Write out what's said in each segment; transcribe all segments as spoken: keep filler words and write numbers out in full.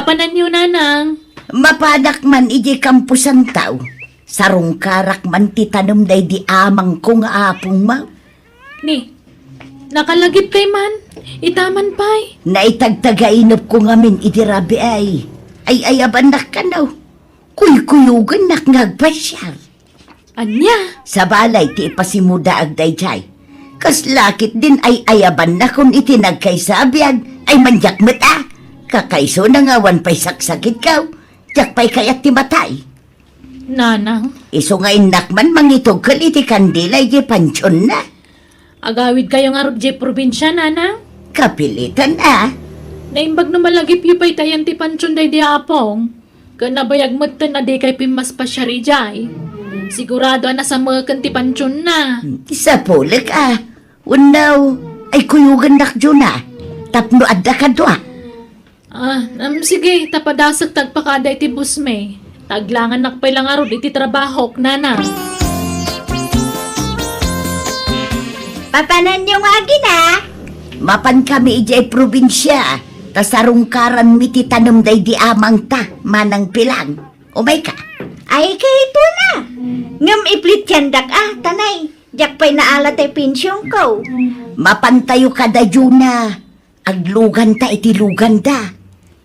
pananyo, nanang. Mapanak man iti kamposantaw. Sarungkarak man ti tanem daydi amangko nga apong maw. Ni, nakalagipkay man. Ita man pay. Naitagtagainepko ngamin iti rabii. Ay-ayabannak kano. Kuykuyogennak nga agpasiar. Ania? Sabali ti ipasimudaag daydiay. Kasla ketdin ay-ayabannakon iti nagkaysa a biag ay mandiak met a. Kakaisuna nga awan pay saksakitko. Diak pay kayat ti matay. Nanang. Isu nga innak man mangitugkel iti kandila iti pantionna. Agawidkayo ngarud idiay probinsia, nanang? Kapilitan a. Naimbag no malagipyo pay ti ayan ti pantion daydi apong. Ken nabayag metten a dikay pimmaspasiar idiay. Sigurado a nasameken ti pantionna. Sapulek a. Wenno, ay kuyogennak Juna. Tapno adda kadua. Ah, am, sige, ta padasek ti agpakada iti busmi. Ta aglangannak pay la ngarud iti trabahok, nanang. Papananyo nga agina? Mapankami idiay probinsia, ta sarungkaranmi ti tanem daydi amangta, manang Pilang. Umayka. Ay, kayatna. Ngem iplitiandak a, tanay. Diak pay naala ti pensionko. Mapantayo kada Juna. Agluganta iti luganda.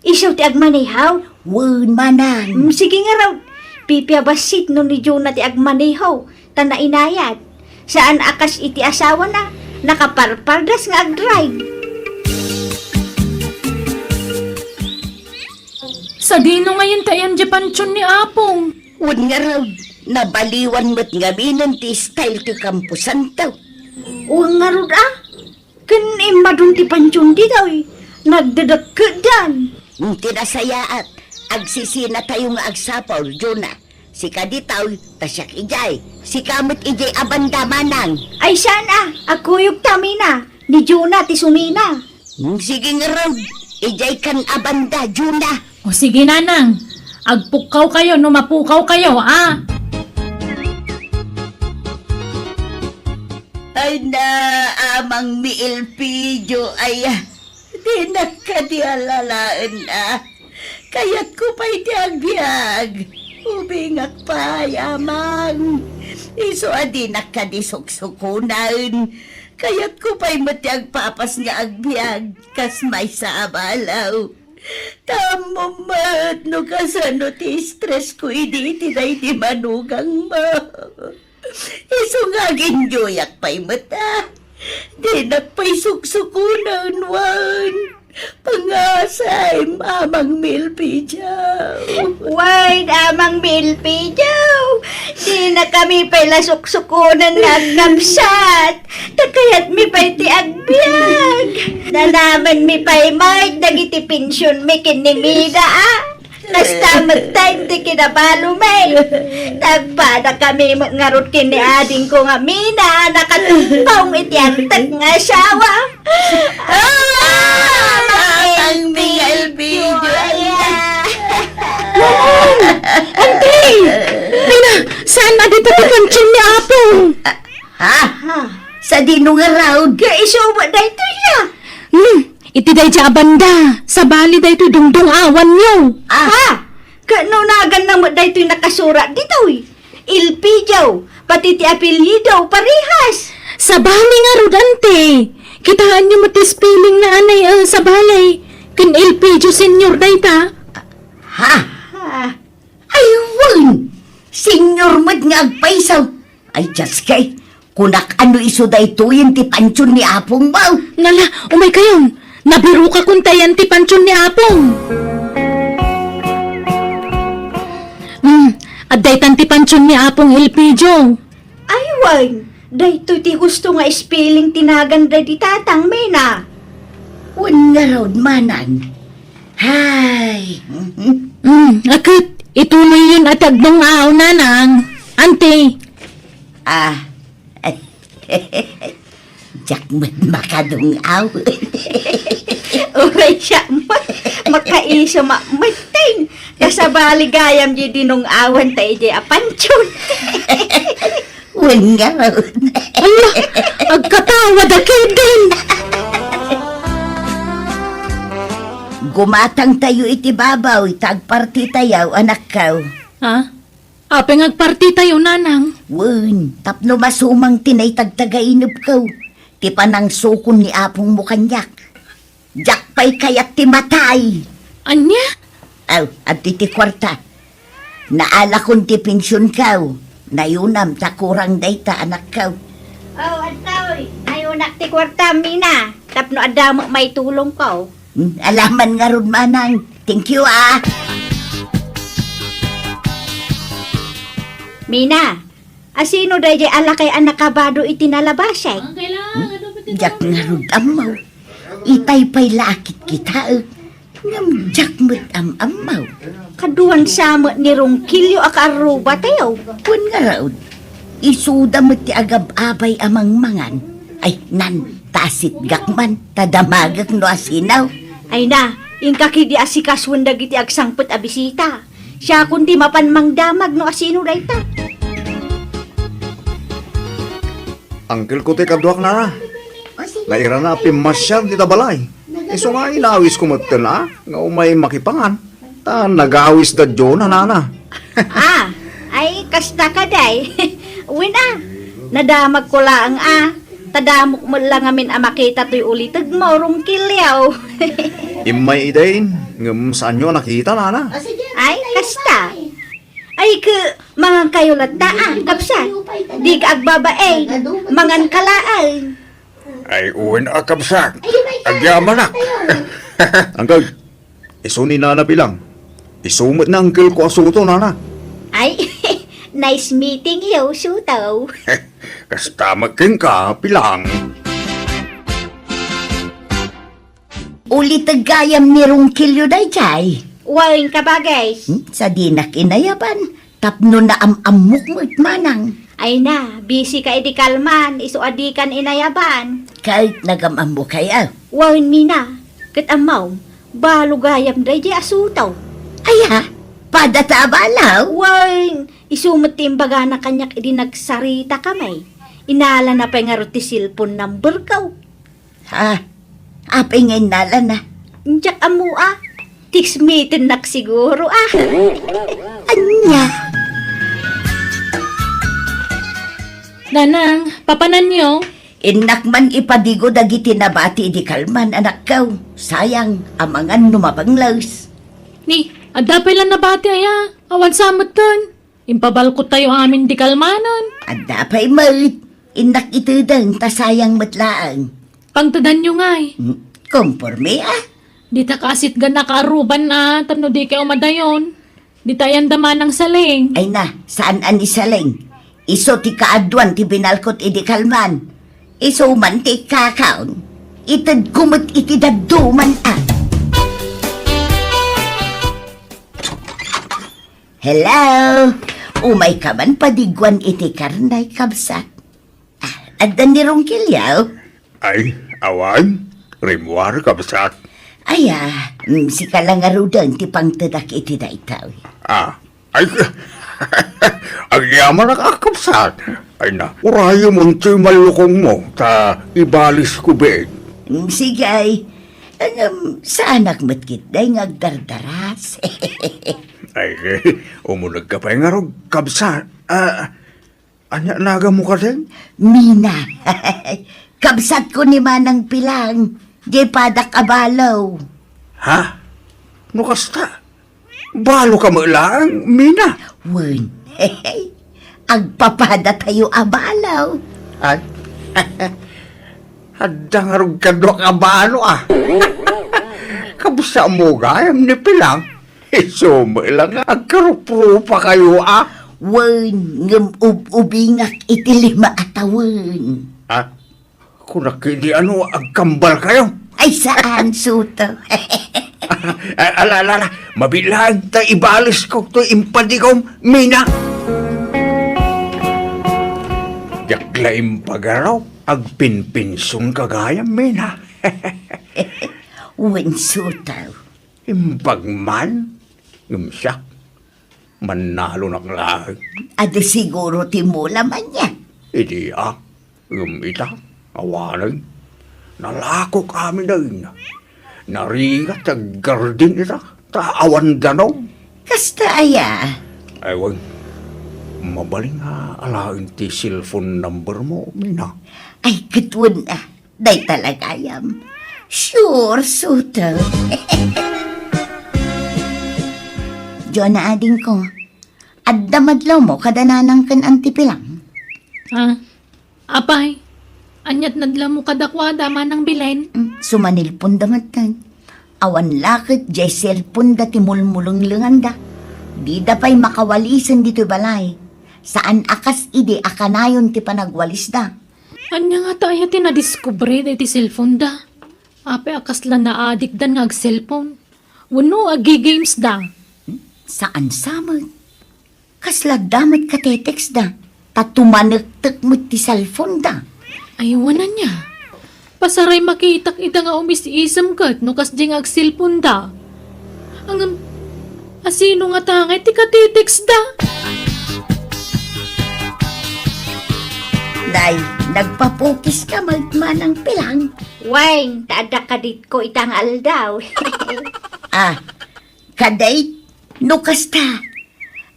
Isu ti agmaneho? Wen, manang. Mm, sige ngarud. Pipia bassit no ni Juna ti agmaneho, ta nainayat. Saan a kas iti asawana, nakaparpardas nga agdrive. Sadino ngayen ti ayan diay pantion ni Apong? Wen ngarud, nabaliwan met ngaminen ti style ti kamposanto. Wen ngarud a, ken immadun ti pantion ditoy, nagdedekkedan. Ti nasayaat, agsisinatayo nga agsapul, Juna. Sika ditoy, ta siak idiay. Sika met idiay a banda, manang. Ay saan a, agkuyogta, Mina. Ni Juna ti sumina. Sige ngarud, idiay kan a banda, Juna. O sige, nanang. Agpukkawkayo no mapukawkayo, a. Ay na, amang mi Elpidio, ay, dinak kadi alalaen a. Kayatko pay ti agbiag. Ubingak pay, amang. Isu a dinak kadi suksukonen. Kayatko pay met ti agpapas nga agbiag, kas maysa a balaw. Ta ammom met no kasano ti stress ko idi iti daydi manugangmo. Isu nga aginyoyak pay met a. Dinak pay suksukonen wen. Pangasem, amang mi Elpidio. Wen, amang mi Elpidio. Dinakami pay la suksukonen nga agkabsat. Ta kayatmi pay ti agbiag. Nanamenmi pay met dagiti pensionmi ken ni Mina a. Kasta met ti kinabalomi. Nagpadakami met ngarud ken ni adingko nga Mina, nakatungpong iti antek nga asawa. Ah, Manang Miguel Video, ay, ah. Mamang! Auntie! Mina, saan a dita ti pantion ni Apong? Ha? Ha? Sadino ngarud? Nga isu met daytoy a. Hmm, iti daydiay a banda, sabali daytoy dungdung-awanyo. Ah. Ha? Ket no naganna met daytoy nakasurat ditoy, Elpidio, pati ti apelyido, parehas. Sabali ngarud, ante. Kitaenyo met ti spelling na anay, eh, sabali. Ken Elpidio Senior dayta. Ha? Ha? Ay, wen! Senior met nga agpayso. Ay, Dios kay, kunak a no isu daytoyen ti pantion ni Apong mo. Nala, umaykayon. Nabirokakon ta ayan ti pantion ni Apong. Hmm, adda itan ti pantion ni Apong Elpidio. Ay, wen, daytoy ti husto nga spelling ti nagan daydi tatang, Mina. Wen ngarud, manang. Hay. Hmm, a ket, ituloyyon a ti agdung-aw, nanang. Ante. Ah. Diak met makadung-aw. Uray siak met, makaiso met, ting. Kasabali gayam di dinung-awan ta idiay a pantion. Wen ngarud. Ala, agkatawa da ketdin. Kumatangtayo iti babaw ita agpartitayo, anakko. Ha? Apay nga agpartitayo, nanang? Wen, tapno masumang ti naitagtagainebko, ti panangsukon ni apongmo kaniak. Diak pay kayat ti matay. Ania? Aw, adtoy ti kuarta. Naalakon ti pensionko. Nayonam ta kurang dayta, anakko. Oh, adtoy. Nayonak ti kuarta, Mina. Tapno adda met maitulongko. Hmm, alaman ngarud, manang. Thank you, ah. Mina, asino daydiay a lakay a nakabado iti nalabasek? Hmm? Diak ngarud ammo. Itay pay la a kitkitaek. Ngem diak met am-ammo. Kaduan sa met ni Ronquillo a kaarrubatayo. Wen ngarud, isuda met ti agab-abay a mangmangan. Ay, nan, ta asitgak man, ta damagek no asino. Ay na, inka ketdi asikasuen dagiti agsangpet a bisita. Siakon ti mapan mangdamag no asino dayta. Angkelko ti kaduak, nana. Nairana a pimmasiar dita balay. Isu nga inawisko metten a, nga umay makipangan. Ta nagawisda Diona, nana. Ah, ay, kasta kadi. Wen a, nadamagko laeng a. Ta damok met la ngamin a makita toy ulitegmo, Ronquillo. Immay idin, ngem saanyo a nakita, nana? Ay, kasta. Ay, ke, mangankayo latta, ah, kabsat. Dika agbabain, manganka laeng. Ay, wen a, kabsat. Agyamanak. Angkel, isu ni Nana Pilang. Isu met ni angkelko a Suto, nana. Ay, nice meeting you, Suto. Kasta met kenka, Pilang. Uliteg gayam ni Ronquillo daydiay. Wen, kabagis. Hmm, sadinak inayaban. Tapno naam-ammok met, manang. Ay na, busy ka idi kalman, isu a dikan inayaban. Ket nagam-ammokayo. Wen, Mina, ket ammom, balo gayam daydiay a Suto. Aya, padata a balo? Wen, isu met ti imbagana kaniak idi nagsaritakami. Inalana pay ngarud ti cellphone numberko. Ha? Apay nga innalana? Diak ammo a. Text-mitennak siguro a. Ania? Nanang, papananyo? Innak man ipadigo dagiti nabati idi kalman, anakko. Sayang, amangan no mapangles. Ni, adda pay la nabati aya? Awan sa metten. Impabalkottayo amin di kalmanen. Adda pay met. Innak itedeng ta sayang met laeng. Pangtedanyo ngay. Hmm, komporme a. Dita kaasitgan a kaaruban a tapno dikay umadayon. Dita ayan da manang Saleng. Ay na, saan a ni Saleng? Isu ti kaaduan ti binalkot idi kalman. Isu man ti ikkakaon. Itedko met iti dadduma a. Hello! Umayka man padiguan iti karne, kabsat. Ah, adda ni Ronquillo? Ay, awan. Rimmuar, kabsat. Aya, mm, sika la ngaruden ti pangtedak iti daytoy. Ah, ay, agyamanak a, kabsat. Ay na, urayem untoy mallukongmo, ta ibalisko biit. Mm, sige, ay. Ngem, saanak met ketdi nga agdardaras. Ay, umunegka pay ngarud, kabsat. Ah, ania naganmo kadi? Mina. Kabsatko ni Manang Pilang. Diay padak a balo. Ha? No kasta? Balo ka met laeng, Mina? Wen. Agpapadatayo a balo. Ay. Adda ngarud kaduak a balo, a. Kabsatmo gayam ni Pilang. Isu met la nga agkaruprupakayo, a. Wen, ngem ub-ubingak iti lima a tawen. Ah? Kunak idi ano, agkambalkayo? Ay, saan, Suto? Ah, ala, ala, ala. Mabiit laeng ta ibalisko toy impadigom, Mina. Diak la impagaraw, agpinpensionka gayam, Mina. Wen, Suto. Imbag man, ngem siak, mannalonak laeng. Adu siguro ti mula man yan. Idi a, ngem ita, awanen. Nalakok amin dayna. Narigat ti aggarden ita, ta awan danum. Kasta aya? Ay, wen. Mabalin nga alaen ti cellphone number mo, Mina. Ay, ket wen a. Dayta la gayam. Sure, Suto. Jonah, adingko. Adda madlawmo kada nanang ken Auntie Pilang? Ah, apay, aniat nadlawmo kadakuada, Manang Belen? Mm, sumanilponda metten. Awan la ket diay cellphoneda ti mulmulenglenganda. Dida pay makawalisen ditoy balay. Saan a kas idi a kanayon ti panagwalisda. Ania ngata aya ti nadiskubre daydi cellphoneda? Apay a kasla naadikdan nga ag-cellphone? Wenno agigamesda? Saan sa met. Kasla adda met katetextda, ta tumanektek met ti cellphoneda. Ay, wen ania? Pasaray makitak ida nga umis-isem ket no kasdi nga ag-cellphoneda. Ngem, asino ngata ngay ti katetextda? Nay, nagpapukiska met, Manang Pilang? Wen, ta adda kaditko ita nga aldaw. Ah, kadayt, no kasta,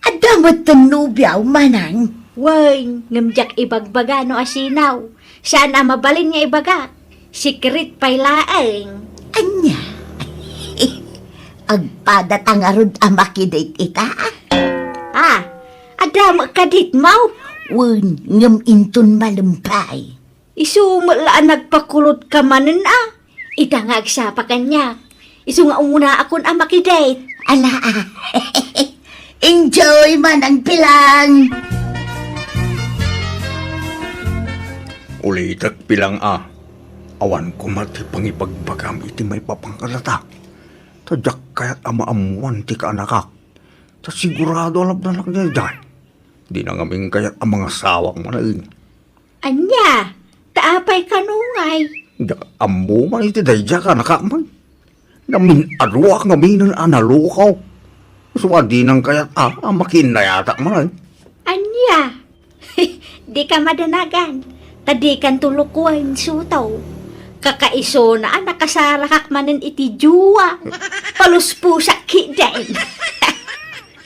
adda metten nobiaw, Manang? Wen, ngem diak ibagbaga no asino. Saan a mabalin nga ibagak. Secret pay laeng. Ania? Agpadata ngarud a makidate ita? Ah, adda met kaditmo? Wen, ngem inton malem pay. Isu met la a nagpakulot ka manen a. Ita nga agsiapak kaniak. Isu nga umunaakon a makidate. Ala, ah. Enjoy, Manang Pilang. Ulitek, Pilang a. Awan koma ti pangibagbagam iti maipapan kadata. Ta diak kayat a maammuan ti kaanakak. Ta sigurado a lapdanak daydiay. Dina ngamin kayat a mangasawak manen. Ania? Ta apay kano ngay? Diak ammo man iti daydiay a kaanakak met. Namin-aduak ngaminen a nalukaw. Isu a dinak kayat a, a makiinnayatak manen. Ania? Dika madanagan. Ta dikanto lukoen, Suto. Kakaisuna a nakasarakak manen iti jowa. Palusposak ketdin.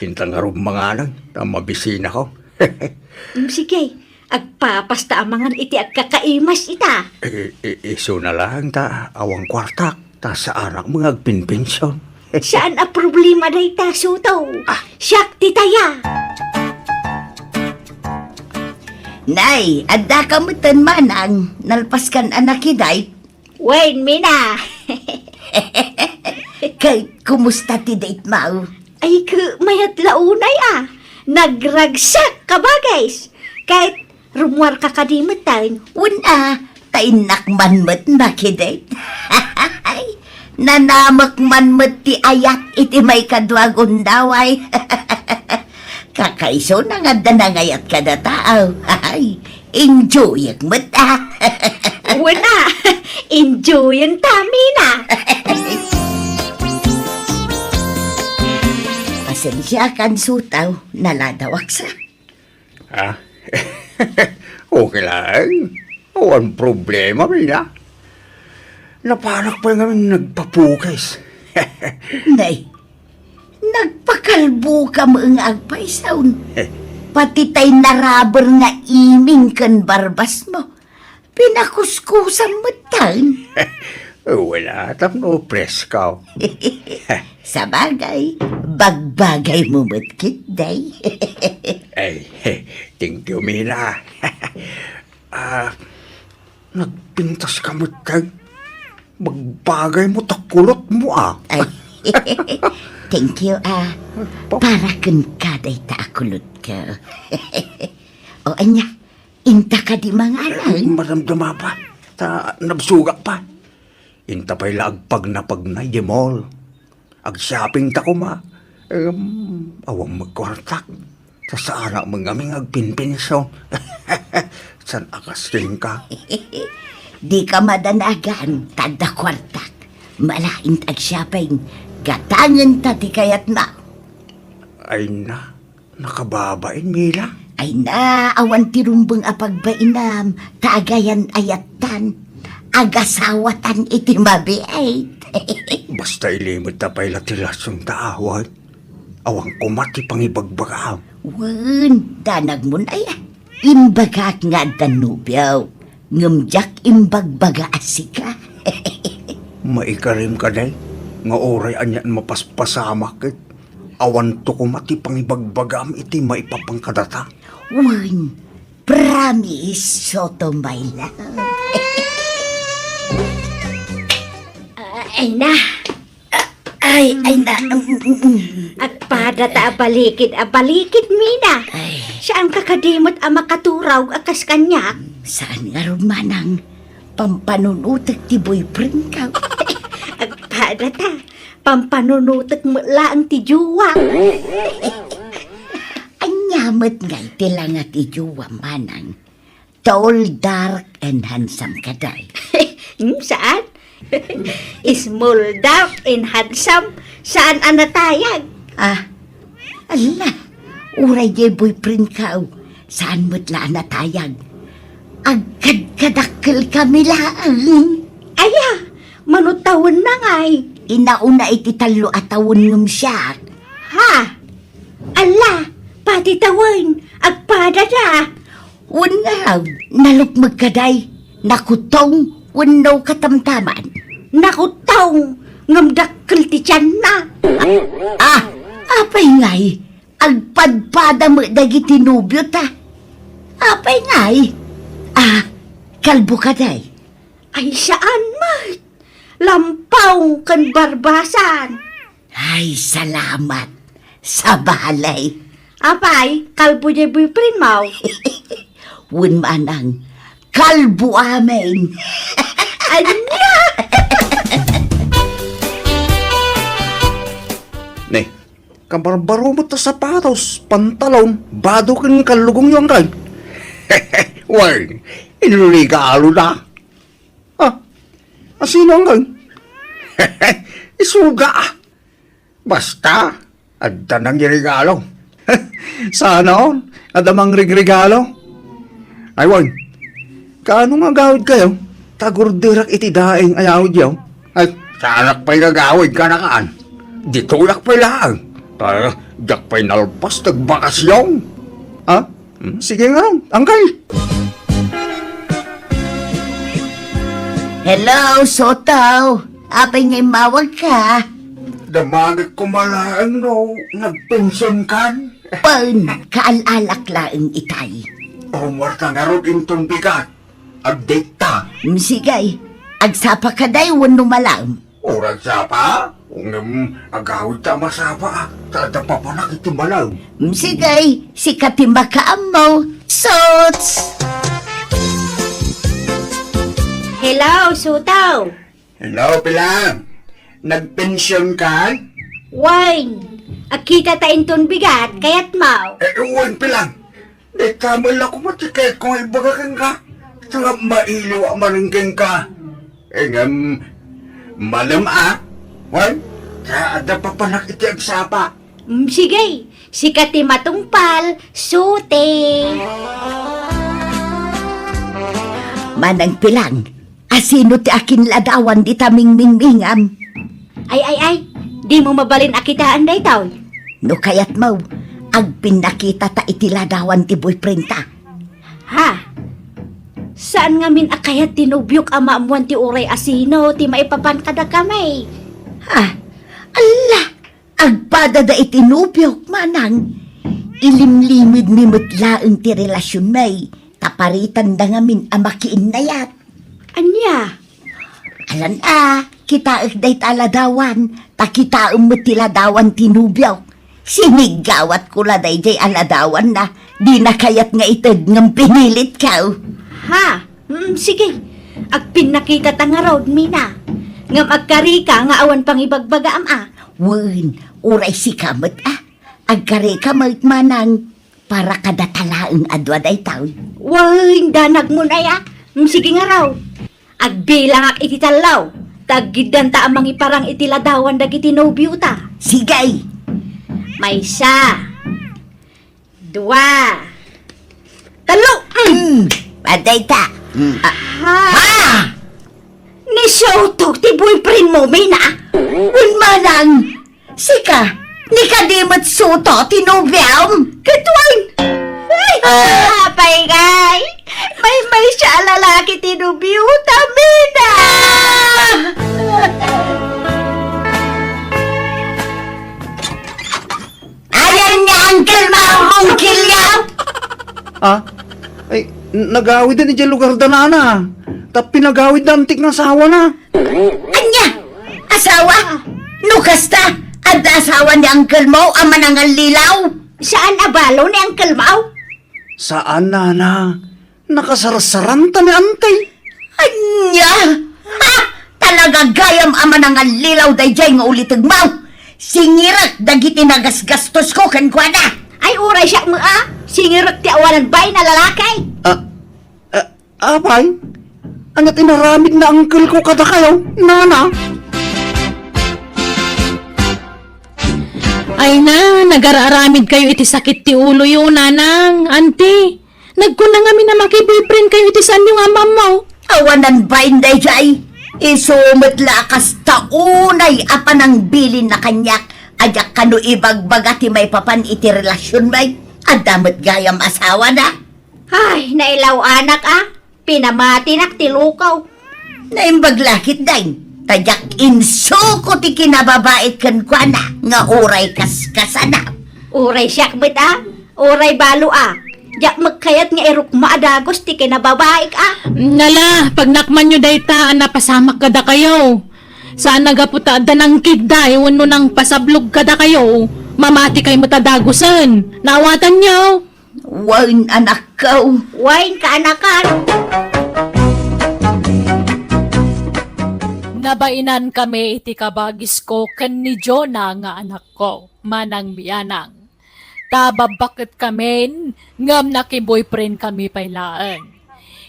Inta ngarud manganen, ta mabisinako. Mm, sige. Agpapasta a mangan iti agkakaimas ita. I-, i-, isuna laeng ta awan kuartak, ta saanak met nga agpinpension. Saan a problema dayta, Suto. Ah. Siak ti taya. Nay, addaka metten, Manang, nalpaskan a nakidate. Wen, Mina. Ket kumusta ti date mo? Ay, ket mayat la unay a. Nagragsak, kabagis. Ket rummuarka kadi metten? Wen a, ta innak man met makidate. Nanamek man met ti ayat iti maikadua a gundaway. Kakaisuna nga adda nangayat kada tao. Ay, enjoyek met a. Wen a, enjoyen ta, Mina. Pasensiakan, Suto, naladawak sa. Ah? Okay laeng. Awan problema, Mina. Napanak pay ngamin nagpapukis. Nay, nagpakalboka met nga agpaysaw. Pati tay naraber nga iming ken barbas mo, pinakuskusam metten. Wala, tapno presko. Sabagay, bagbagay mo met ketdi. Ay, thank you, Mina. Ah, nagpintas ka met, tay. Magbagay mo ta kulot mo, ah. Ay, thank you, ah. Pa- Para kenka dayta a kulot ko. O, ania, inta kadi manganan? Maramdama pa. Ta nabsugak pa. Inta pay la agpagnapagnay di mall. Ag-shopping ta koma. Em, awan met kuartak. Ta saanak met ngamin nga agpinpension. Saan a kas kenka? Dika madanagan, ta adda kuartak. Malaing ta ag-shopping. Gatangen ta ti kayatmo. Ay na, nakababain, Mina. Ay na, awan ti rumbeng a pagbainam, ta agayan ayattan. agasawatan iti mabiit. Basta ilimedta pay la ti relasionta, awan. Awan koma ti pangibagbagaam. Wen, danagmon aya. Imbagak nga adda nobiok, ngem diak imbagbaga a sika. Maikarim kadi nga uray anian mapaspasamak ket awanto koma ti pangibagbagaam iti maipapan kadata. Wen, promise, Soto, my love. Ay na. Ay, ay na. Agpada ta a balikid, a balikid, Mina. Ay. Saanka kadi met a makaturaw a kas kaniak? Saan ngarud, manang? Pampanunutek ti boyfriend ko. Agpada ta. Pampanunutek met laeng ti jowa. Ania met ngay ti langa ti jowa, manang? Tall, dark, and handsome kadi. Hmm, saan? Small, dark, and handsome, saan a natayag? Ah, ala, uray diay boyfriend ko, saan met la a natayag? Agkadkadakkel kami laeng. Aya, mano tawenna ngay? Inauna iti tallo a tawen ngem siak. Ha? Ala, pati tawen, agpadada. Wen ngarud, nalukmeg kadi, nakutong wenno katamtaman. Nakutong, ngem dakkel ti tianna. Ah, apay ngay, agpadpada met dagiti nobiota. Apay ngay? Ah, kalbo kadi? Ay, saan met. Lampong ken barbasan. Ay, salamat. Sabali. Apay, kalbo diay boyfriend mo? Wen manang, kalbo amin. Ania? Ne, kabarbaro met ta sapatos, pantalon, bado ken kallugongyo, anggaw. Wen, inregalo da. Ah, asino, anggaw? Isuga. Basta, adda nangregalo. Saan, adda mangregregalo. Ay, wen, kaano nga agawidkayo? Ta agurderak iti daing a yawidyo. Ay, saanak pay nga agawid, kanakaan. Ditoyak pay laeng. Ta, diak pay nalpas ti agbakasyon. Ha? Hmm, sige nga, anggaw. Hello, Soto. Apay nga immawagka? Damagek koma laeng no nagpensionkan. Wen, kaal-alak laeng itay. Ummuarta ngarud inton bigat. Update ta. Mm, sige. Agsapa kadi wenno malaem? Uray sapa? Ngem agawid ta a masapa, ta adda papanak iti malaem. Mm, sige, sika ti makaammo. Sots! Hello, Soto! Hello, Pilang. Nagpensionkan? Wen, agkita ta inton bigat, kayatmo? Eh, wen, Pilang. Dayta met la koma ti kayatko nga ibaga kenka. Ta mailiw a manen kenka. Ngem, malem a, wen, ta adda papanak iti agsapa. Mm, sige, sika ti matungpal, Soto. Manang Pilang, asino ti akinladawan dita mingmingmingam? Ay, ay, ay, dimo mabalin a kitaan daytoy. No kayatmo, agpinnakita ta iti ladawan ti boyfriend ta. Ha? Saan ngamin a kayat ti nobiok a maammuan ti uray asino ti maipapan kadakami? Ha? Alla! Agpadada iti nobiok, manang. Ilimlimedmi met laeng ti relasionmi, ta paritanda ngamin a makiinnayat. Ania? Alan a, kitaek dayta a ladawan, ta kitaem met ti ladawan ti nobiok. Siniggawatko la daydiay a ladawanna, dina kayat nga ited ngem pinilitko. Ha? Mm, sige. Agpinnakita ta ngarud, Mina. Ngem agkarika nga awan pangibagbagaam a. Wen, uray sika met a. Agkarika met, manang. Para kadata laeng a dua daytoy. Wen, danagmon aya? Mm, sige ngarud. Agbilangak iti tallo. Ta aggiddanta a mangiparang iti ladawan dagiti nobiota. Sige. Maysa. Dua. Tallo. Mm. Mm, adda ita. Mm. Ah. Ha? Ha? Soto ti boyfriend mo, Mina? Wen manang, sika, ni kadi met Soto ti nobiam? Ket wen, ah, apay ngay, maymaysa a lalaki ti nobiota, Mina! Ayan nga uncle mo, Uncle Yao! Ah? Ay, n-, nagawiden idiay lugar da nana. Tapno nagawid da antik nga asawana. Ania? Asawa? No kasta, adda asawa ni uncle mo a manangallilaw? Saan a balo ni uncle mo? Saan, nana. Nakasarsaranta ni Antay. Ania? Ha? Talaga gayam a manangallilaw daydiay nga ulitegmo. Singirek dagiti nagasgastosko kenkuana. Ay, uray siak met a. Singirek ti awanan bain a lalaki. Ah, ah, apay? Ania ti inaramid ni uncle ko kadakayo, nana? Ay na, nagar-aramidkayo iti sakit ti uloyo, nanang, anti. Nagkuna ngamin a maki-boyfriend kayo iti saanyo nga am-ammo. Awanan bain daydiay. Isu met la a kasta unay a panangbilinna kaniak a diak kano ibagbaga ti maipapan iti relasionmi. Adda met gayam asawana. Ay, nailaw anak a. Pinamatinak ti lukaw. Naimbag la ketdin, ta diak insuko ti kinababaik kenkuana nga uray kaskasana. Uray siak met a, uray balo a. Diak met kayat nga irukma a dagus ti kinababaik a. Nala, pagnakmanyo dayta a napasamak kadakayo. Saan a gapu ta adda nangkidday wenno nangpasablog kadakayo, mamatikay met a dagusen. Naawatanyo? Wen, anakko. Wen, kaanakan. Nabainan kami iti kabagisko ken ni Jonah nga anakko, manang bianang. Ta babbaket kamin, ngem naki-boyfriend kami pay laeng.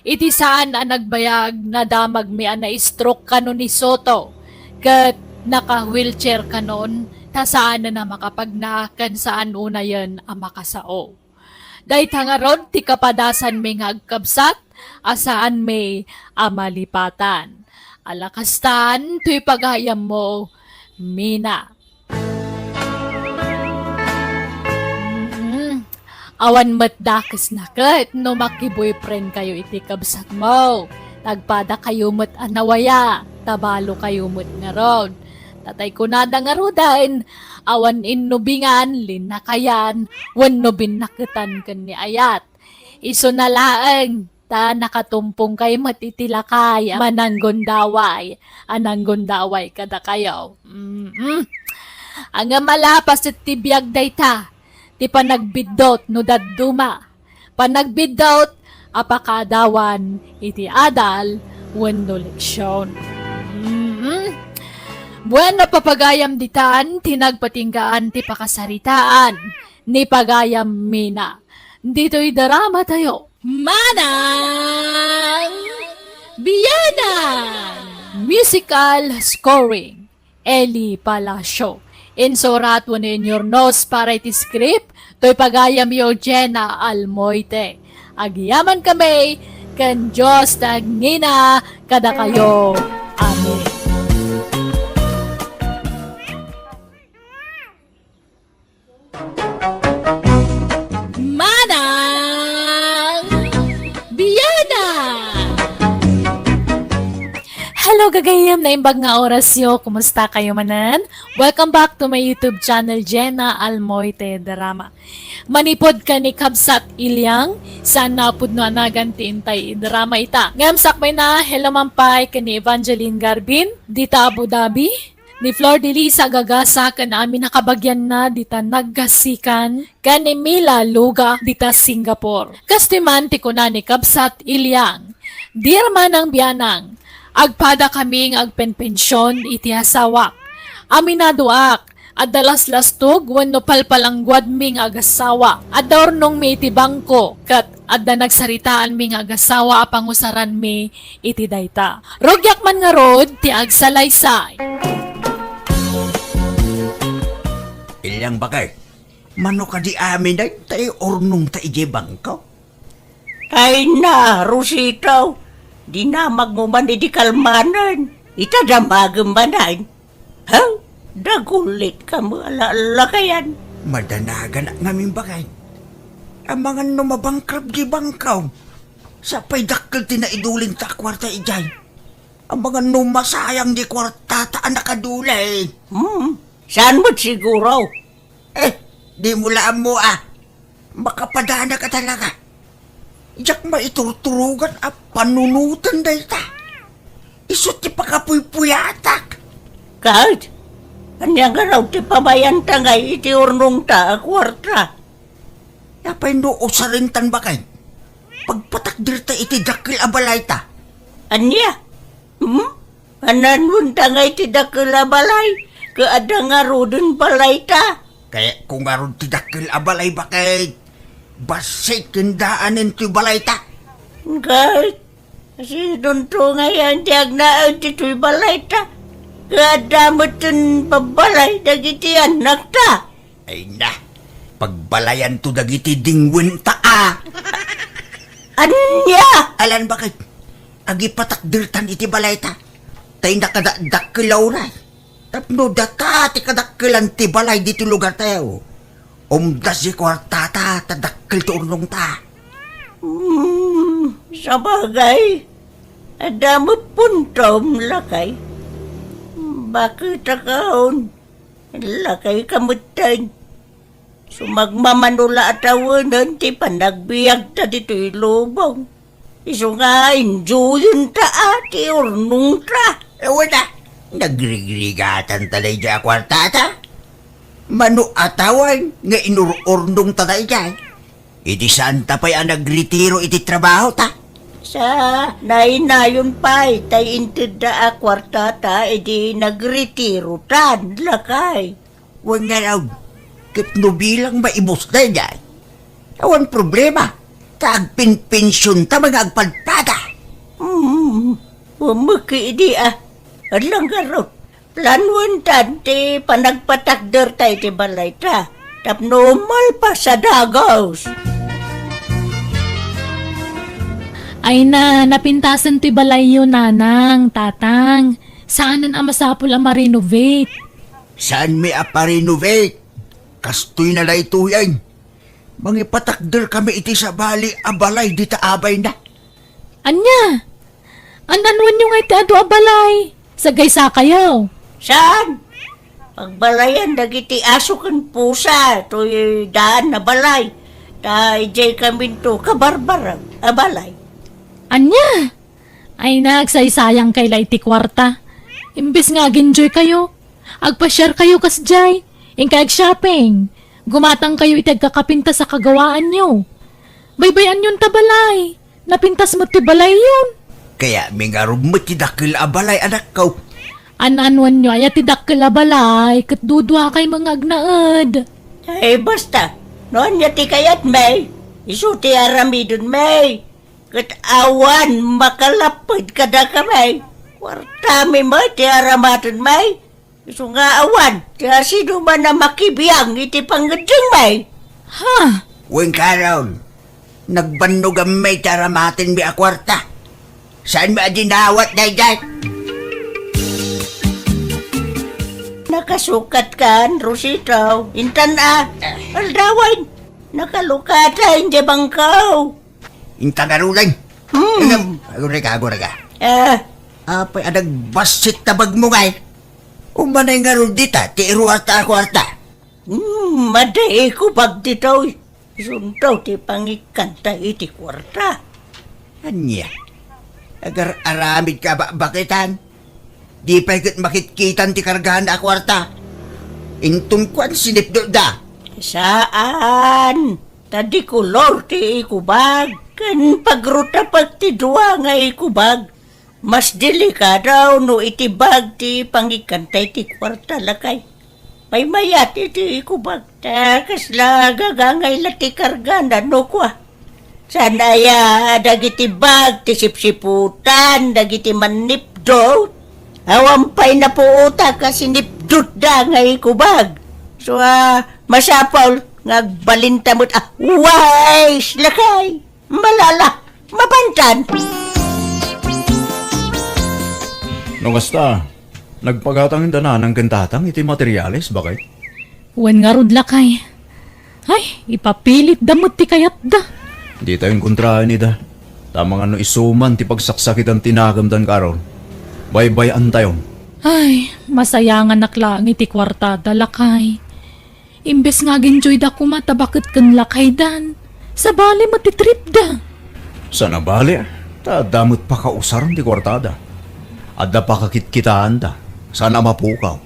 Iti saan a nagbayag, nadamagmi a na-stroke kano ni Soto, ket naka-wheelchair kanon, ta saanen a makapagna ken saan unayen a makasao. Dayta ngarud ti kapadasanmi nga agkabsat a saanmi a malipatan. Ala kastan toy pagayammo, Mina. Mm. Awan met dakesna ket no maki-boyfriend kayo iti kabsatmo. Nagpadakayo met a nawaya, ta balokayo met ngarud. Tatay kunada ngaruden, awan innubingan, linnakayan, wenno binnaketan ken ni ayat. Isuna laeng ta nakatumpongkay met iti lakay a mananggundaway, a nanggundaway kadakayo. Mm-mm. Ngem ala, paset ti biag dayta, ti panagbiddut no dadduma. Panagbiddut a pakaadawan iti adal wenno leksion. Mm. Bueno, papagayam ditan ti nagpatinggaan ti pakasaritaan ni pagayam Mina. Ditoy drama tayo. Manang Bianang! Musical scoring. Eli Palacio. Insurat wenno inyurnos para iti script, toy pagayam Eugenia Almoite. Agyaman kami, ken Dios ti agngina kadakayo. Amen. Manang Bianang! Hello, gagayem, naimbag nga orasyo. Kumusta kayo manen? Welcome back to my YouTube channel, Jenna Almoite Drama. Manipod ken ni Kabsat Iliang, saan napudno a nagan ti intay drama ita. Ngem sakbayna, hello man pay ken ni Evangeline Garbin, dita Abu Dhabi. Ni Flor de Lisa Gagasa ken amin a kabagianna dita naggasikan, ken ni Mila Luga dita Singapore. Kastoy man ti kuna ni Kabsat Iliang, Dear Manang Bianang, agpada kami nga agpenpension iti asawak. Aminadoak, adda laslastog wenno palpalangguadmi nga agasawa. Adda urnongmi iti bangko, ket adda nagsaritaanmi nga agasawa a pangusaranmi iti dayta. Rugiak man ngarud ti agsalaysay. Ilyang bakay, mano kadi amin dayta urnongta idiay bangko? Ay na, Rosita, dinamagmo man idi kalmanen. Ita damagem manen. Ha? Dagulit ka mo, ala-, lakayan. Madanaganak ngamin, bakay. Amangan no mabankrupt di bangko. Sapay dakkel ti naidulin ta a kuarta idiay. Amangan no masayang di kuarta ta a nakaduli. Hmm, saan met siguro? Eh, di mo la ammo a. Makapadana ka talaga. Diak maiturturogan a panunoten dayta. Isu ti pakapuypuyatak. Ket, ania ngarud ti pamayanta ngay iti urnongta a kuarta? Apay no usarentan, bakay? Pagpatakderta iti dakkel a balayta. Ania? Hmm? Ananonta ngay ti dakkel a balay, ket adda ngaruden balayta? Kayatko ngarud ti dakkel a balay, bakay. Bassit ken daanen toy balayta. Ket, sidonto ngay ti agnaed ditoy balayta, ket adda metten babbalay dagiti annakta. Ay na, pagbalayanto dagiti dingwenta a. Ania? Alan, bakit? Agipatakdertan iti balayta. Tay nakadakdakkel a uray. Tapno data ti kadakkelan ti balay ditoy lugartayo. Umdas ti kuartata ta dakkel ti urnongta. Hmm, sabagay. Adda met puntom, lakay. Bakit akaon? Lakay ka metten. Sumagmamano la a tawenen ti panagbiagta ditoy lubong. Isu nga enjoyenta a ti urnongta. Awan a, nagrigrigatanta daydiay a kuartata. Mano a tawen nga inur-urnongta daydiay. Idi saanta pay a nagretiro iti trabahota. Sa nainayon pay tay intedda a kuartata idi nagretirota, lakay. Wen ngarud, ket no bilang maibus daydiay, awan problema, ta agpenpensionta nga agpadpada. Hmm, umeki idi a. Adlan ngarud, planuentan ti panagpatakderta iti balayta, tapno malpas a dagus. Ay na, napintasen ti balayyo, nanang, tatang. Saanen a masapul a ma-renovate. Saanmi a pa-renovate? Kastoy na daytoyen. Mangipatakder kami iti sabali a balay dita abayna. Ania? An-anuenyo nga iti adu a balay? Sagaysa kayo. Saan? Pagbalayan dagiti aso ken pusa, toy daan a balay. Ta idiay kaminto kabarbarag a balay. Ania? Ay, nagsaysayang kay la iti kuarta. Imbes nga ag-enjoy kayo, agpasiar kayo kasdiay, inkay ag-shopping, gumatang kayo iti agkakapintas a kagawaanyo. Baybay-anyon ta balay, napintas met ti balayyon. Kayatmi ngarud met ti dakkel a balay, anakko. An-anuenyo aya ti dakkel a balay, ket duduakaymo nga agnaed. Ay, basta, no ania ti kayatmi, isu ti aramidenmi. Ket awan makalapped kadakami. Kuartami met ti aramatenmi. Isu nga awan ti asinoman a makibiang iti pangngeddengmi. Ha? Wen, Carol, nagbannoganmi ti aramatenmi a kuarta. Saanmi a dinawat daydiay? Nakasukatkan, Rosito. Intan a. Aldawen. Nakalukatan ti bangko. Inta ngaruden. Hmm. Agurayka, agurayka. Eh. Apay a nagbassit ta bagmo ngay? Umanay ngarud dita ti iruarta a kuarta. Hmm, madi ikubag ditoy. Isunto ti pangikkanta iti kuarta. Ania? Agar-aramid ka bakbakitan? Di pay ket makitkitan ti kargana a kuarta. Inton kuan sinipdutda. Saan? Ta di kolor ti ikubag, ken pagrutapek ti dua nga ikubag. Mas delikado no iti bag ti pangikkanta iti kuarta, lakay. Paymayat iti ikubag. Ta kasla gagangay la ti kargana no kua. Saan aya dagiti bag ti sipsiputan dagiti mannipdut? Awan pay napuotak a sinipdutda nga ikubag. So, a, masapul nga agbalinta met a wais, lakay. Malala, mapantan. No kasta, nagpagatang inda nanang ken tatang iti materiales, baket? Wen ngarud, lakay. Ay, ipapilitda met ti kayatda. Ditayon kontraen ida. Ta amangan no isu man ti pagsaksakitan ti nagemdan karon. Baybay-antayon. Ay, masayanganak laeng iti kuartada, lakay. Imbes nga agenjoyda koma ta baket ken lakaydan, sabali met ti tripda. Saan a bali, ta adda met pakausaren ti kuartada. Adda pakakitkitaanda, saan a mapukaw.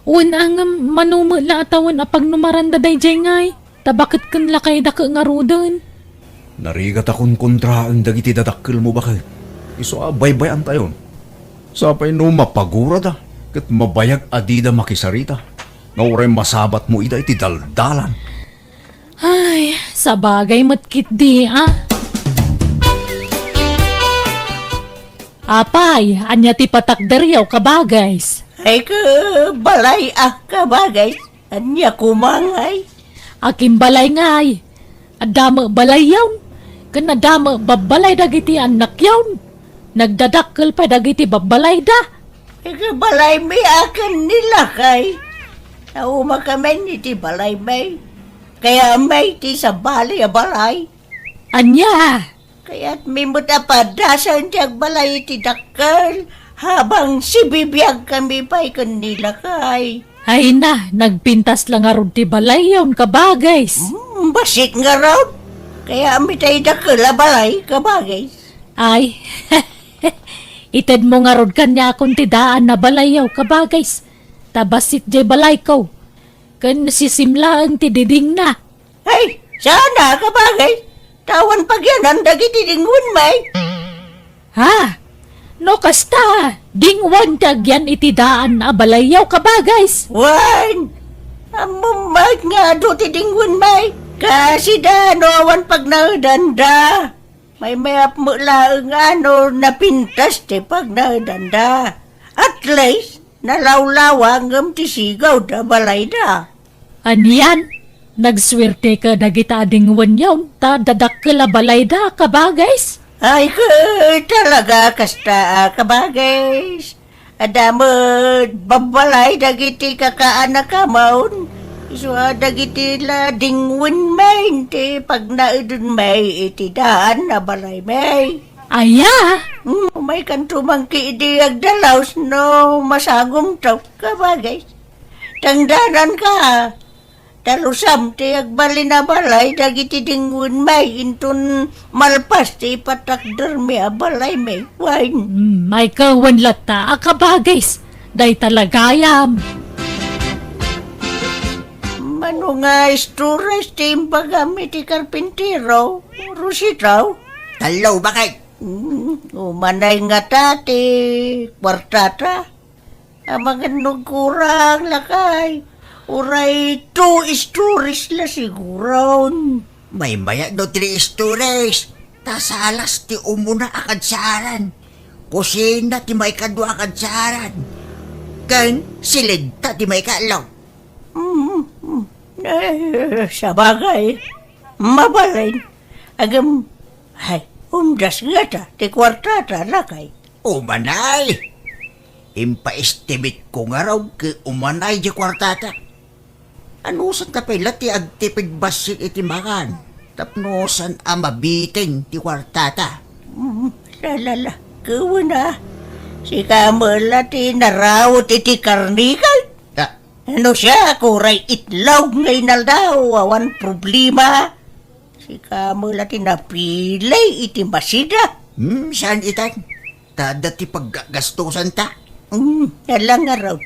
Wen, ngem mano met la a tawen a pagnumaranda daydiay ngay, ta baket ken lakayda ket ngaruden. Narigat a konkontraen dagiti dadakkelmo, baket. Isu a baybay-antayon. Sapay no mapagurada, ket mabayag a dida makisarita. Nga uray masabatmo ida iti daldalan. Ay, sabagay met ketdi, a. Apay, ania ti patakderyo, kabagays? Ay, ka balay, a, kabagays. Ania koma ngay? Akin balay ngay. Adda met balayyon. Ken adda met babbalay dagiti annakyon. Nagdadakkel pay dagiti babbalayda. Iti balaymi a ken ni lakay. Naumakamin iti balaymi. Kayatmi ti sabali a balay. Ania? Kayatmi met a padasen ti agbalay iti dakkel habang sibibiagkami pay ken ni lakay. Ay na, nagpintas la ngarud ti balayyon, kabagays. Hmm, bassit ngarud. Kayatmi tay dakkel a balay, kabagays. Ay, itedmo ngarud kaniakon ti daan a balayyo, kabagays. Ta bassit diay balayko. Ken sisim laeng ti didingna. Ay, saan a, kabagays. Ta awan pagyanan dagiti dingwenmi. Ha? No kasta, dingwen ti agyan iti daan a balayyo, kabagays. Wen, ammom met nga adu ti dingwenmi. Kasida no awan pagnaedanda. Maymayap met laeng a no napintas ti pagnaedanda. At least, nalawlawa ngem ti sigawda balayda. Anian, nagsuerte ka dagita a dingwenyon ta dadakkel a balayda, kabagays. Ay, ka, talaga kasta a kabagays. Adda met babbalay dagiti kakaanakamon. Isu a dagiti la dingwenmi ti pagnaedenmi iti daan a balaymi. Aya? Hmm, umaykanto man ketdi agdalaus no masagumto, kabagays. Tangdananka, dalusam ti agbalin a balay dagiti dingwenmi inton malpas ti ipatakdermi a balaymi. Wen. Hmm, ay ka wen latta a kabagays. Dayta la gayam. Mano nga istores ti imbagam iti karpintero, Rosita? Tallo, baket. Hmm, umanay ngata ti kuartata. Amangan no agkurang, lakay. Uray two stories la siguron. Maymayat no three stories. Ta salas ti umuna a kadsaran. Kusina ti maikadua a kadsaran. Ken silidta ti maikatlo. Mm, mm. Eh, sabagay. Mabalin. Agam, ay, umdas ngata ti kuartata, lakay. Umanay! Impaestimate ko ngarud ket umanay diay kuartata. Anusanta pay la ti agtipid bassit iti makan tapno saan a mabiteng ti kuartata? Mm, salala, kawen a. Sika met la ti narawot iti karnikal. Ta- No siak, uray itlog nga inaldaw, awan problema. Sika met la ti napili iti masida. Hmm, saan itan? Ta adda ti paggasgastusanta. Hmm, ala ngarud.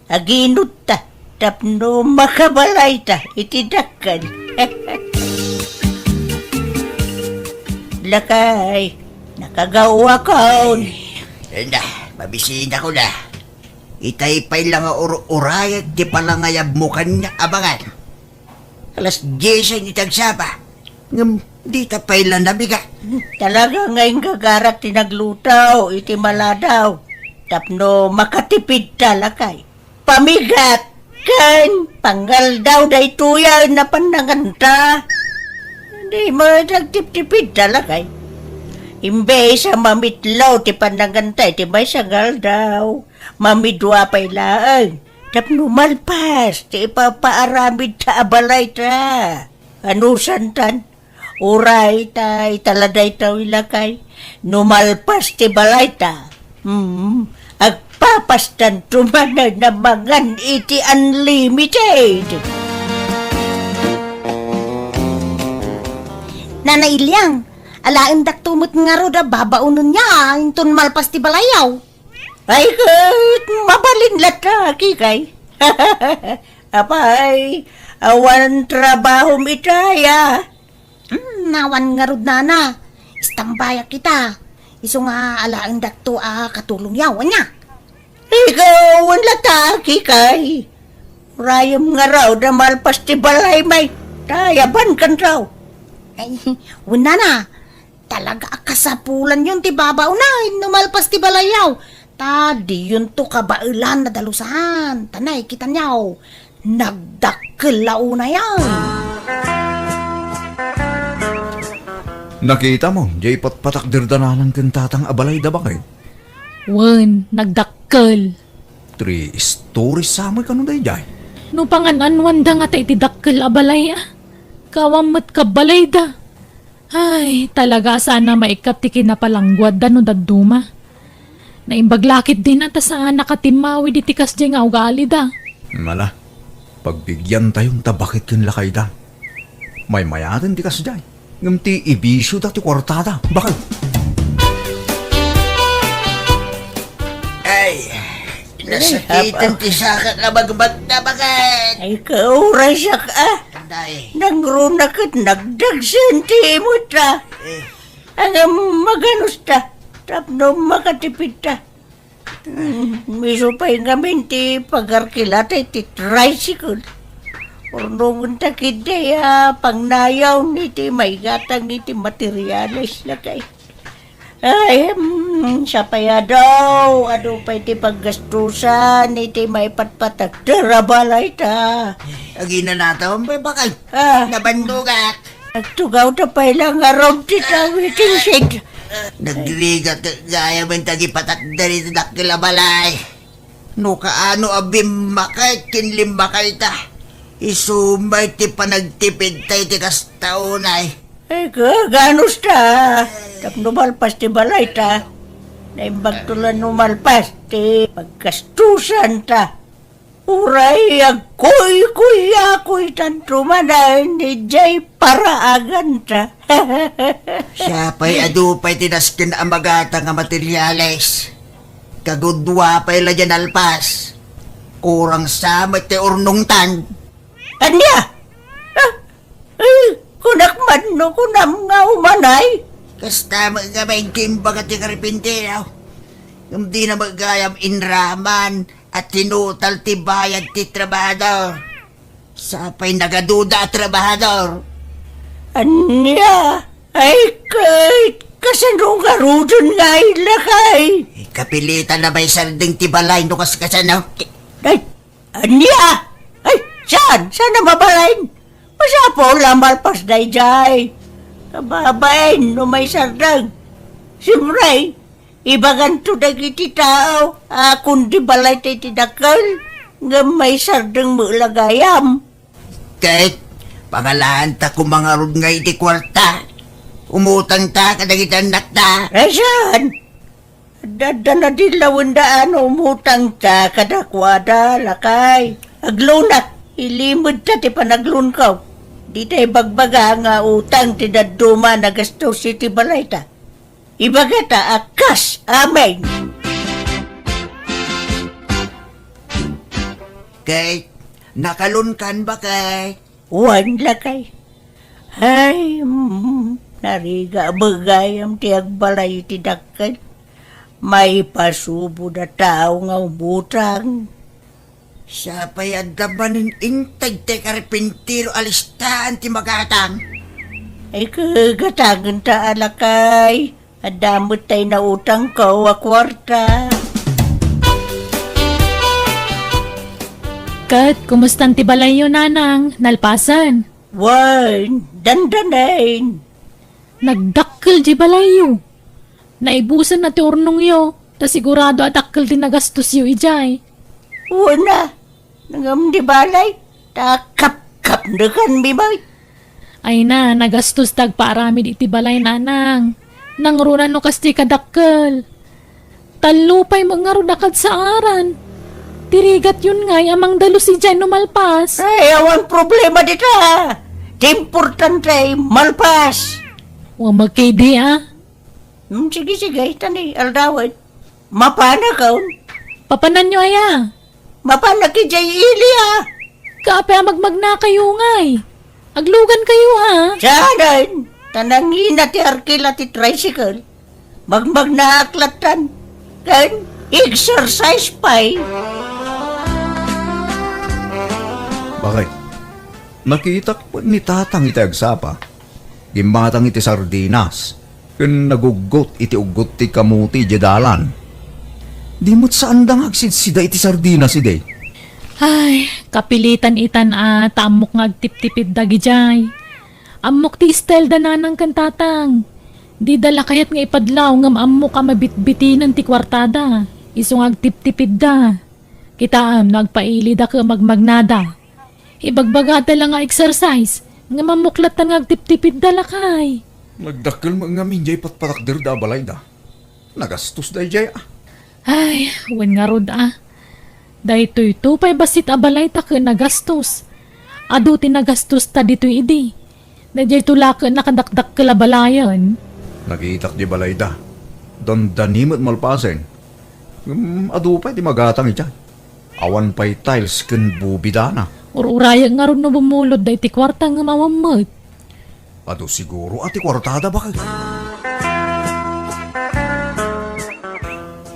Aginutta tapno makabalayta iti dakkel. Lakay, nakagaw akon. Ay, na, mabisinako na. Itay pay la nga ur-urayag ti palangayabmo kaniak, amangan. Alas diesen iti agsapa, ngem dita pay la nabigat. Talaga nga inggagarak ti nagluto iti maladaw tapno makatipidta, lakay. Pamigat ken pangaldaw daytoy a napan nanganta. Dimo agtiptipidta, lakay. Imbes a mamitlaw ti pananganta iti maysa nga aldaw, mamidua pay laeng tapno malpas ti ipapaaramidta a balayta. Anusantan, uray ta ita la daytoy, lakay, no malpas ti balayta, mm, agpapastanto manen a mangan iti unlimited. Nana Iliang, alaendakto met ngarud a babaonenyo inton malpas ti balayyo. Ay, ket mabalin latta, Kikay. Apay, awan trabahom itay a? Hmm, awan ngarud, nana. Istambayak ita. Isu nga alaendakto a katulongyo, ania? Ikaw, wen latta, Kikay. Urayem ngarud a malpas ti balaymi, ta ayabankanto. Ay, wen, nana. Talaga a kasapulanyon ti babaonen no malpas ti balayyo. Ta diyonto kabaelan a dalusan. Ta nakitanyo, nagdakkel la unayen. Nakitam, diay patpatakderda nanang ken tatang a balayda, baket? Wen, nagdakkel. Three stories sa met kano daydiay? No pangan-anuanda ngata iti dakkel a balay, a? Kaawan met kabalayda. Ay, talaga a saan a maikkat ti kinapalangguadda no dadduma. Naimbag la ketdin a ta saan a katimmawid iti kasdiay nga ugalida. Ala, pagbigiantayon ta baket ken lakayda. Maymayaten ti kasdiay, ngem ti ibisioda ti kuartada. Baket. Ay, nasakiten ti sakak a bagbagta, baket. Ay, kaurasak, a. Anday. Nangruna ket nagdagsen ti imota. Eh. Ngem maganusta, tapno makatipidta. Hmm, isu pay ngamin ti pagarkilata iti tricycle. Urnongenta ketdi a pangnayon iti maigatang iti materiales, lakay. Ay, hmm, siapay adu, adu pay ti paggastusan iti maipatpatakder a balayta. Aginanatom, baket. Ah. Nabannogak. Nagtugawda pay la ngarud ti tawi ti sed. Nagrigat gayam ti agipatakder iti dakkel a balay. No kaano a bimmakay ken limmakayta, isu met ti panagtipidta iti kasta unay. Ay, kaganusta. Tapno malpas ti balayta, naimbagto la no malpas ti paggastusanta. Uray agkuykuyakoytanto manen idiay paraaganta. Siapay adu pay ti nasken a magatang a materiales. Kagudua pay la diay nalpas. Kurang sa met ti urnongtan. Ania? Ah, ay, kunak man no kunam nga umanay? Kasta met ngamin ti imbaga ti karpintero. Ngem dina met gayam inraman a tinutal ti bayad ti trabahador. Sapay nagaduda a trabahador. Ania? Ay, ket kasano ngaruden nga ay lakay? Kapilitan a maisardeng ti balay no kas kasano. Ay, ania? Ay, saan? Saan a mabalin? Masapul a malpas daydiay. Kababain no maisardeng. Siyempre, ibaganto dagiti tao a kundi balayta iti dakkel, ngem maisardeng met la gayam. Ket, pangalaanta koma ngarud nga iti kuarta. Umutangta kadagiti annakta. Rason! Adda, adda nadin lawenda a no umutangta kadakuada, lakay. Agloanak, ilimedta ti panagloanko. Dita ibagbaga nga utang ti dadduma a nagastos iti balayta. Ibagata a kas amin. Ket, nakaloankan, baket? Wen, lakay. Ay, mm, narigat gayam ti agbalay iti dakkel. Maipasubod a tao nga umutang. Sapay adda manen integ ti karpintero a listaan ti magatang. Ay, kagatangenta a lakay. Adda met tay nautangko a kuarta. Ket, kumustan ti balayyo, nanang? Nalpasen? Wen, dandanen. Nagdakkel di balayyo. Naibusenna ti urnongyo, ta sigurado a dakkel ti nagastosyo idiay. Wen a, ngem di balay, ta kapkapnekanmi met. Ay na, nagastos ti agpaaramid iti balay, nanang. Nangruna no kas ti kadakkel. Tallo pay met ngarud a kadsaaran. Ti rigatyon ngay a mangdalus idiay no malpas. Ay, awan problema dita. Ti importante, malpas. Wa makidi, ah. Hmm, sige, sige, tani, aldawen. Mapanakon? Papananyo aya? Mapanak idiay ili, ah. Kape a magmagnakayo ngay. Aglugan kayo, ah. Saanen? Ta nangina ti arkila ti tricycle. Magmagnaak lattan. Ken exercise pay. Bakit? Nakitak ni Tatang iti agsapa. Gimmatang iti sardinas. Ken naguggot iti uggot ti kamuti idiay dalan. Di met saanda nga agsidsida iti sardinas idi. Ay, kapilitan itan a ta ammok nga agtiptipid dagidiay. Ammok ti style da nanang ken tatang. Dida la kayat nga ipadlaw ngem ammok a mabitbitinen ti kuartada. Isu nga agtiptipidda. Kitaem no agpailida ken magmagnada. Ibagbagada la nga exercise, ngem ammok lattan nga agtiptipidda lakay. Nagdakkel met ngamin diay patpatakderda a balayda. Nagastos daydiay, ah. Ay, wen ngarud, ah. Daytoyto pay bassit a balayta ken nagastos. Adu ti nagastosta ditoy idi. Daydiayto la ket nakadakdakkel a balayen. Nakitak di balayda. Dandani met malpasen. Ngem adu pay ti magatang idiay. Awan pay tiles ken bubidana. Ur-urayek ngarud no bumulod daytoy kuarta ngem awan met. Adu siguro a ti kuartada, bakit?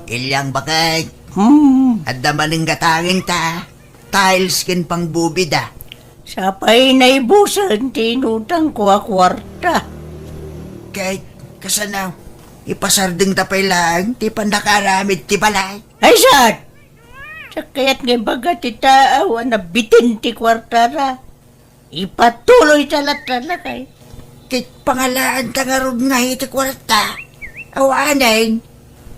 Ilyang, bakit? Hmm. Adda manen gatangenta. Tiles ken pangbubida. Sapay naibusen ti inutangko a kuarta. Ket kasano, ipasardengta pay laeng ti pannakaaramid ti balay? Ay, saan? Sakayat nga ibaga ti taaw a nabitin ti kuartara. Ipatuloyta latta lakay. Ket pangalaanta ngarud nga iti kuarta. Awanen,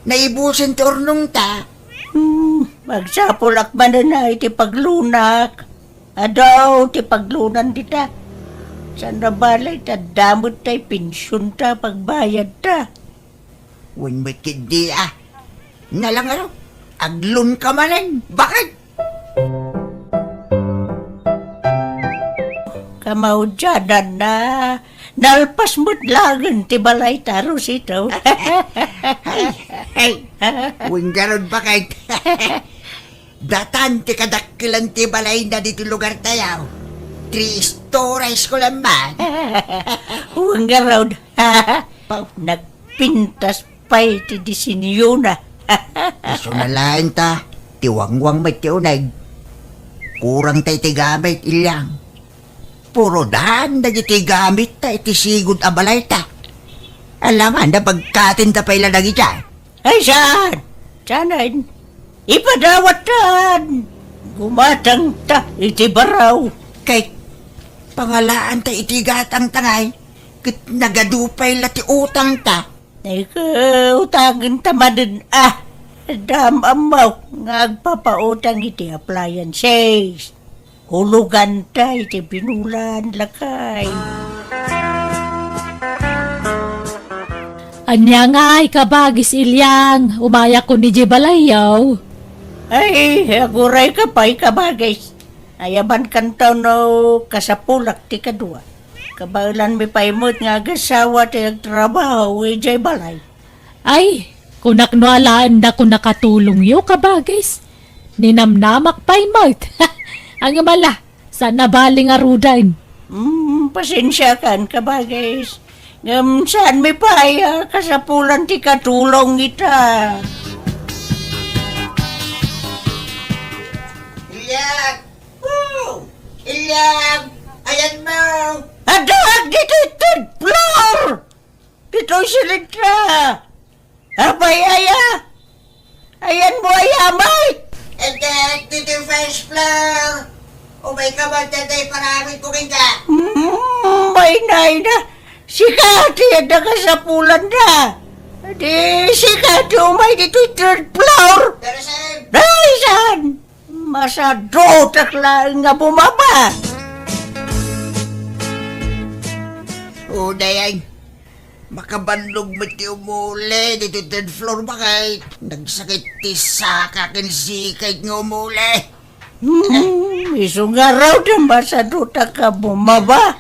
naibusen ti urnongta. Hmm, magsapulak manen a iti paglunak. Adu ti paglunan dita. Saan a bale ta adda met tay pensionta, pagbayadta. Wen met ketdi, ah. Nalangaro, aglunka manen. Bakit? Kamaudiananna, nalpas met laengen ti balayta, Rosito. Ay, ay. Wen ngarud, bakit? Datan ti kadakkelan ti balayna ditoy lugartayo. Three stories ko lang man. Wen ngarud. Pau. Nagpintas pay ti disenyona. Isu na laeng ta, ti wangwang met ti uneg. Kurang ta iti gamit, Ilyang. Puro daan dagiti gamitta iti sigud a balayta. Alangan, napagkatinta pay la dagidiay. Ay, saan? Saanen? Ipadawattan! Gumatangta iti baraw. Kay, pangalaanta iti gatangta ngay, ket nagadu pay la ti utangta. Ay, ket utangenta manen, ah, dam ammo nga agpapautang iti appliances. Huloganta iti binulan, lakay. Ania ngay, kabagis Ilyang, umayakon idiay balayyo. Ay, agurayka pay, kabagis. Ayabankanto no kasapulak ti kadua. Kabaelanmi pay met nga agasawa ti agtrabaho idiay balay. Ay, kunak no alaennak nakatulongyo, kabagis. Ninamnamak pay met. Ngem ala, saan a bale ngaruden. Mm, pasensiakan, kabagis. Ngem saanmi pay a kasapulan ti katulong ita. Ilyang! Oh! Ilyang! Ayanmo! Adda ditoy third floor! Ditoy silintra! Apay aya? Ayanmo aya met? Inted, ditoy first floor. Umayka man dayta iparamidko kenka. Mm, maynayna. Sika ti adda kasapulanda. Di sika ti umay ditoy third floor. Daysan! Masadutak laeng nga bumaba. O, dayay. Makabannog met ti umuli ditoy third floor, bakay. Nagsakit ti saka ken sikay nga umuli. Hmm, isu ngarud ta masadutak nga bumaba.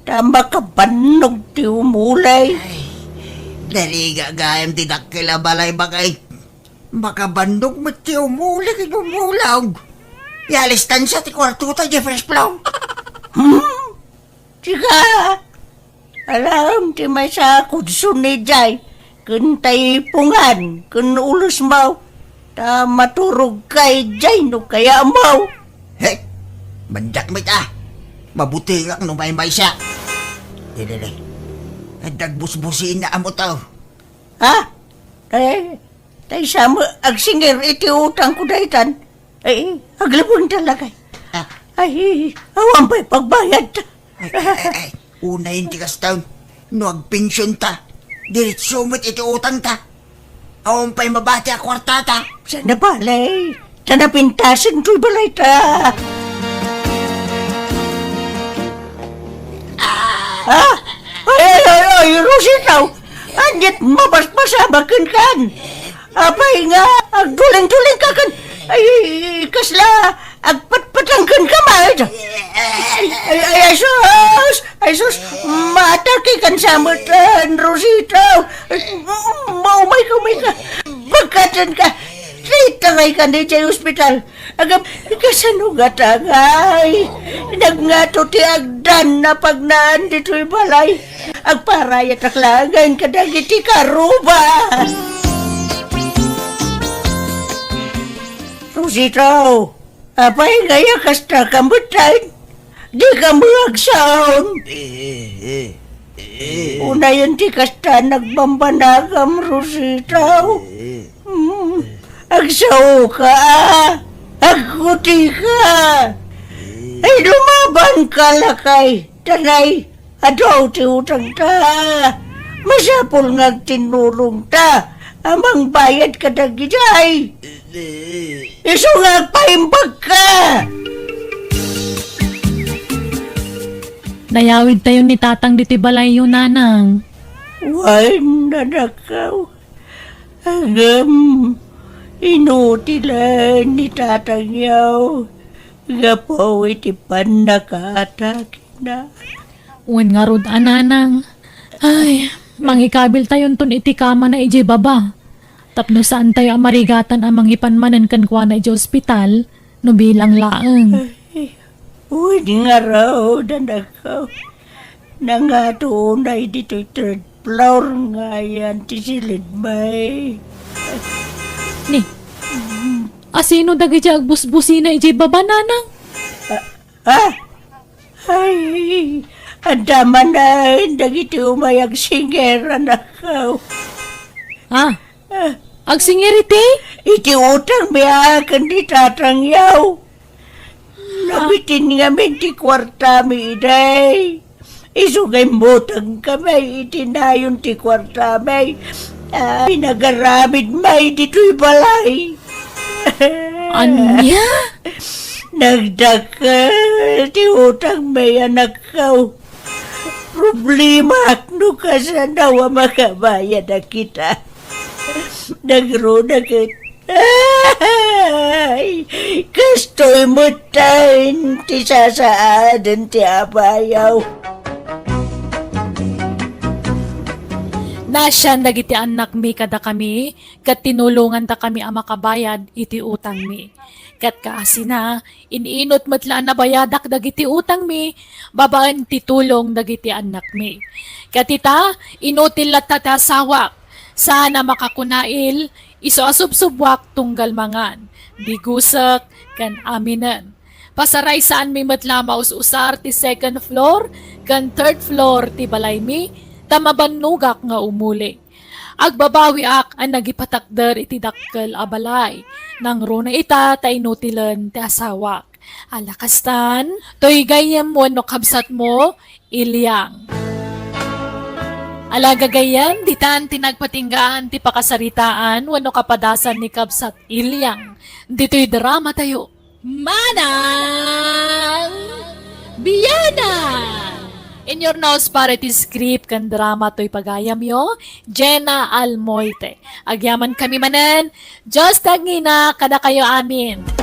Ta makabannog ti umuli. Ay, narigat gayam ti dakkel a balay, bakay. Makabannog met ti umuli ken umulog. Ialistan sa ti kuartota, Jeffrey Splong. Hmm? Sika, alam ti maysa a kudson idiay, ken taipungan, ken ulos mo, ta maturog ka idiay no kayat mo. He, mandak met a. Mabutingak no maymaysa. Dili, dili. Adda agbusbusina a motor. Ha? Eh, tay sa mo agsingir iti utangko daytan. Eh, aglibon talaga. Ah. Ay, awan pay pagbayad. Ay, ay, ay, ay. Unayen ti kastan. No agpensionta, diretso met iti utangta. Awan pay mabati a kuartata. Sana balay. Sana pintasen toy balayta. Ah! Ay, ay, ay, ay, Rosita! Ania't mabasbasabak kenka? Apay nga, agduling-duling ka ken, ay, kasla, agpatpatang kenka met? Ay, ay, ay, ay, sus! Ay, sus! Maatake kan sa met, ah, Rosita! Ay, maumay ka, umay ka! Bagkaten ka! Itaray ka ni jay ospital! Agam, kasano nga tangay? Nagngato ti agdan a pagnaan ditoy balay. Agparayatak laengen kadagiti karuba. Rosita, apay nga ya kasta ka met? Dika met agsaon. Unayen ti kasta nagbambanagam, Rosita. Hmm, agsaoka, agkutika. Ay, lumabanka, lakay. Tanay, adu ti utangta. Masapul nga agtinnulongta a mangbayad kadagijay. Isu nga agpaimbagka. Nayawidtayon ni Tatang ditoy balayyo, Nanang. Wen, anakko. Ngem, inutilen ni Tatangyo gapu iti pannakatakina. Wen ngarud a, Nanang. Ay, mangikabiltayonton iti kamana idiay baba. Tapno saantayo a marigatan a mangipan manen kenkuana idiay ospital no bilang laeng. Ay, wen ngarud, anakko. Nangato unay ditoy third floor nga ayan ti silidmi. Ni, asino dagiti agbusbusina idiay baba, Nanang? Ah, ah? Ay, adda manen dagiti umay agsingir, anakko. Ah, agsingir iti? Iti utangmi a ken ni Tatangyo. Nabitin ngamin ti kuartami idi. Isu nga immutangkami iti nayon ti kuartami. Ah, pinagaramidmi ditoy balay. Ania? Nagdakkel ti utangmi, anakko. Problemaak no kasano a makabayad a kita. Nagruna ket, ay, kastoy metten ti sasaaden ti abayaw. Naasian dagiti annakmi kadakami, ket tinulongantakami a makabayad iti utangmi. Ket kaasina, in-inut met la a nabayadak dagiti utangmi babaen ti tulong dagiti annakmi. Ket ita, inutil latta ti asawak, saan a makakunail, isu a subsubuak tunggal mangan, digusek, ken aminen. Pasaraysaanmi met la a maus-usar ti second floor ken third floor ti balaymi, ta mabannogak nga umuli. Agbabawiak a nagipatakder iti dakkel a balay. Nangruna ita ta inutilen ti asawak. Ala kastan, toy gayyem wenno kabsatmo, Iliang. Ala gagayyem, ditan ti nagpatinggaan ti pakasaritaan wenno kapadasan ni Kabsat Iliang ditoy drama tayo. Manang Biana! In your nose para iti script ken drama toy pagayamyo, Jenna Almoite. Agyaman kami manen, Dios ti agngina kadakayo amin.